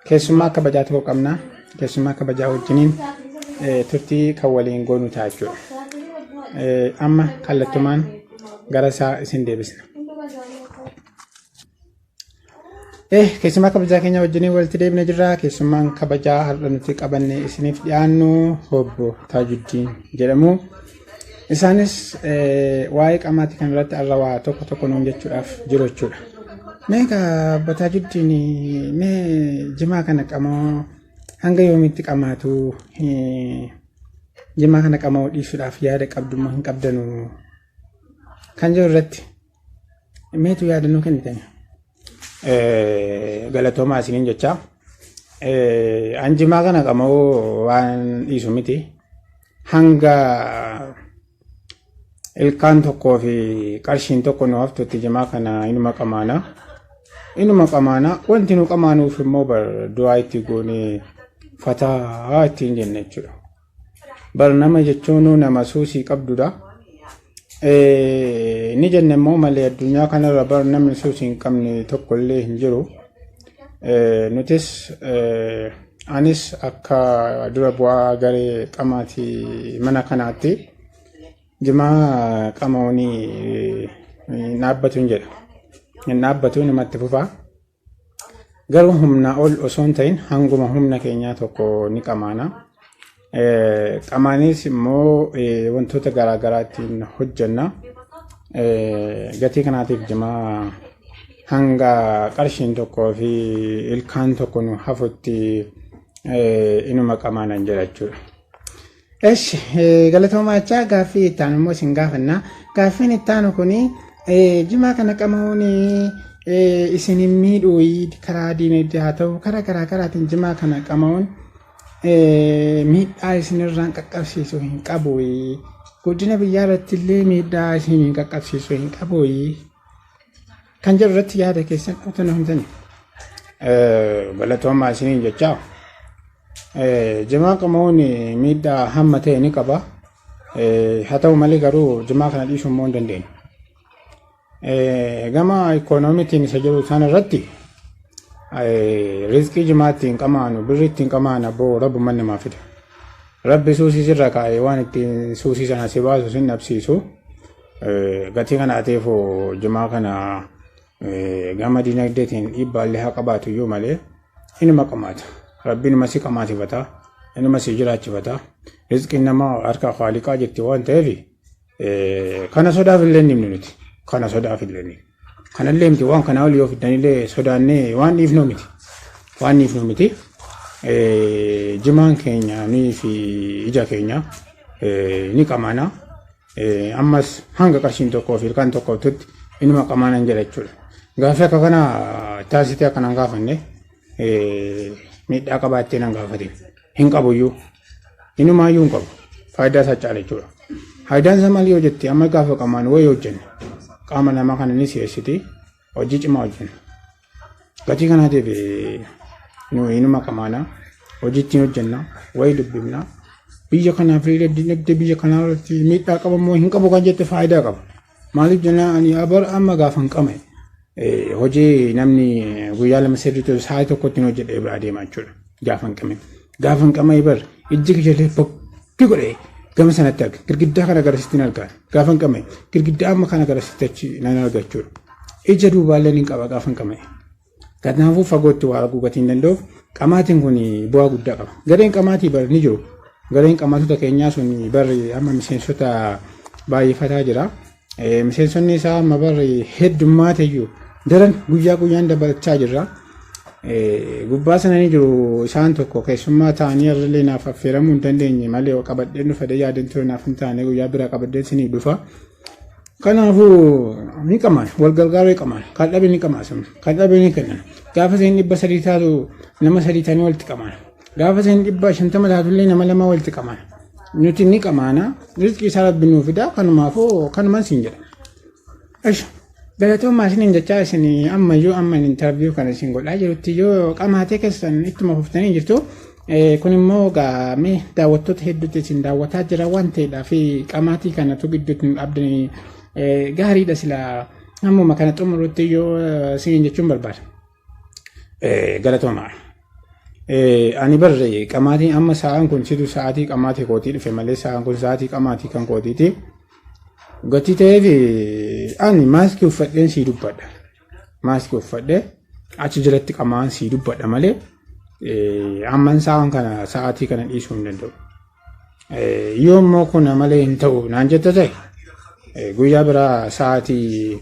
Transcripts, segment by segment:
Keessummaa kabajaa tokko qabna. Keessummaa kabajaa wajjiniin turtii kan waliin goonu ta'a jechuudha. Amma kallattumaan gara isaa isin deebisna. Keessummaa kabajaa keenya wajjiniin walitti deebine jirra. Keessummaan kabajaa har'a nuti qabanne isiniif dhiyaannu obbo Taajuddiin jedhamu. Isaanis waa'ee qamaatii kan irratti har'a waa tokko tokko nuun jechuudhaaf jiru jechuudha. Mee egaa obbo Taajuddiin, mee jimaa kana qamoo hanga yoomiitti qamaatu, jimaa kana qamoo dhiisuudhaaf yaada qabdu moo hin qabdanu kan jiru irratti meetu yaada nuu kennitan? Galatoomaa isiniin jecha. An jimaa kana qamoo waan dhiisu miti. Hanga ilkaan tokkoo fi qarshiin tokko nu haftutti jimaa kana inuma qamaana. Inuma qamaana. Wanti nu qamaanuuf immoo bar du'aa itti goonee fataa ittiin jenna jechuudha. Bar nama jechuun nama suusii qabdudha. Ni jenne immoo malee addunyaa kanarra bar namni suusii hin qabne tokko illee hin jiru. Nutis, anis akka dura bu'aa garee qamaatii mana kanaatti jimaa qama'uun hin dhaabbatu hin jedha. Hin dhaabbatu, namatti fufa. Garuu humnaa ol osoo hin ta'in hanguma humna keenyaa tokko ni qamaana. Qamaanis immoo wantoota garaa garaa ittiin hojjenna. Gatii kanaatiif jimaa hanga qarshiin tokkoo fi ilkaan tokko nu hafutti inuma qamaanan jedha jechuudha. Eshi, galatoomaa jechaa gaaffii itti aanu immoo isin gaafanna. Gaaffiin itti aanu kuni jimaa kana qama'uun isin hin miidhuu, karaa diinagdee haa ta'u karaa garaa garaatiin jimaa kana qama'uun miidhaa isinirraan qaqqabsiisu hin qabu? Guddina biyyaa irratti illee miidhaa isin hin qaqqabsiisu hin qabu kan jedhu irratti yaada keessan utuu nu himtani. Galatoomaa isiniin jechaa. Jimaa qama'uun miidhaa hamma ta'e ni qaba. Haa ta'u malee garuu jimaa kana dhiisuu immoo hin dandeenyu. Gama ikoonomiitiin isa jiru isaan irratti rizqii jimaa ittiin qamaanu, birri ittiin qamaanu abboo rabbumman namaa fida. Rabbi suusii sirra kaa'ee waan ittiin suusii sana si baasu sin dhabsiisu. Gatii kanaatiif jimaa kana gama dinagdeetiin dhiibbaallee haa qabaatu iyyuu malee inuma qamaata. Rabbiin inuma si qamaatifata. Inuma si jiraachifata. Rizqiin namaa harka Khaaliqaa jirti waan ta'eef kana sodaaf illee hin himnu nuti. Kana sodaaf illee hin himnu. Kanallee miti, waan kanaa olii yoo fiddanillee sodaannee waan dhiifnu miti. Waan dhiifnu miti. Jimaan keenya nuyi fi ija keenya ni qamaana. Ammas hanga qarshiin tokkoo fi ilkaan tokko tutti inuma qamaanan jedha jechuudha. Gaaffii akka kana taasitee akka nan gaafanne, miidhaa qabaattee nan gaafatin. Hin qabuyyuu. Inumaayyuu hin qabu. Faayidaa isaa caala jechuudha. Faayidaan isaa maali yoo jette, amma gaafa qamaan wayii hojjenna. Qaama namaa kana ni si'eessiti. Hojii cimaa hojjenna. Gatii kanaatiif nu inuma qamaana. Hojii ittiin hojjenna. Wayii dubbifna. Biyya kanaaf illee, dinagdee biyya kanaa irratti miidhaa qaba moo hin qabu kan jette, faayidaa qaba. Maaliif jennaan, ani abar amma gaafa hin qame hojii namni guyyaa 2 sirriitti sa'aatii tokkotti hin hojjedhee biraa deema jechuudha. Gaafa hin qame. Gaafa hin qame bar ijji kiyyallee bokki godhee gama sanatti arga. Girgiddaa kana garasitti hin argaa. Gaafa hin qame girgiddaa amma kana garasitti achi nan arga jechuudha. Ija duubaallee ni qaba gaafa hin qame. Kanaafuu fagootti waa arguu gatii hin danda'uuf qamaatiin kun bu'aa guddaa qaba. Gareen qamaatii bar ni jiru. Gareen qamaatota keenyaa sun barri amma miseensota baay'ifataa jira. Miseensonni isaa amma barri heddummaate iyyuu daran guyyaa guyyaan dabalachaa jirra. Gubbaa sana ni jiru, isaan tokko keessummaa ta'anii irrallee naaf affeeramuu hin dandeenye malee qabadheen dhufa yaadeen ture, naaf hin taane, guyyaa biraa qabadheen isiniif dhufa. Kanaafuu ni qamaan, wal gargaaruu qamaan, kan dhabe ni qamaasan, kan dhabe ni kennan. Gaafa isheen 300 taatu nama sadii ta'anii walitti qamaan. Gaafa isheen 150 taatullee nama lama walitti qamaan. Nuti ni qamaana, rizqii isaa rabbi nuu fida, kanumaafuu kanumaan siin jedha. Esh, galatoomaa isiniin jechaa, isin ammayyuu amma interview kana isin godhaa jirutti yoo qamaatee keessan ittuma fuftanii jirtu. Kun immoo gaamee daawwattoota hedduutti isin daawwataa jira waan ta'eedhaa fi qamaatii kanatu gidduutti nu dhaabdanii gaariidha sila ammuma kana xumurutti yoo isiniin jechuun barbaada. Galatoomaa. Ani barre qamaatiin amma sa'aan kun situ sa'aatii qamaatii kootii dhufe malee sa'aan kun sa'aatii qamaatii kan kootiiti. Gatii ta'eef ani maaskii uffadheen sii dubbadha. Maaskii uffadhee achi jalatti qamaan sii dubbadha malee amman sa'aan kana sa'aatii kana dhiisuu hin danda'u. Yoo immoo kun malee hin ta'u naan jette ta'e guyyaa biraa sa'aatii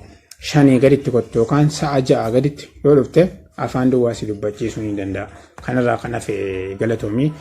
5 gaditti kottu yookaan sa'a 6 gaditti yoo dhufte afaan duwwaa si dubbachiisuu ni danda'a. Kanarraa kan hafe galatoomii.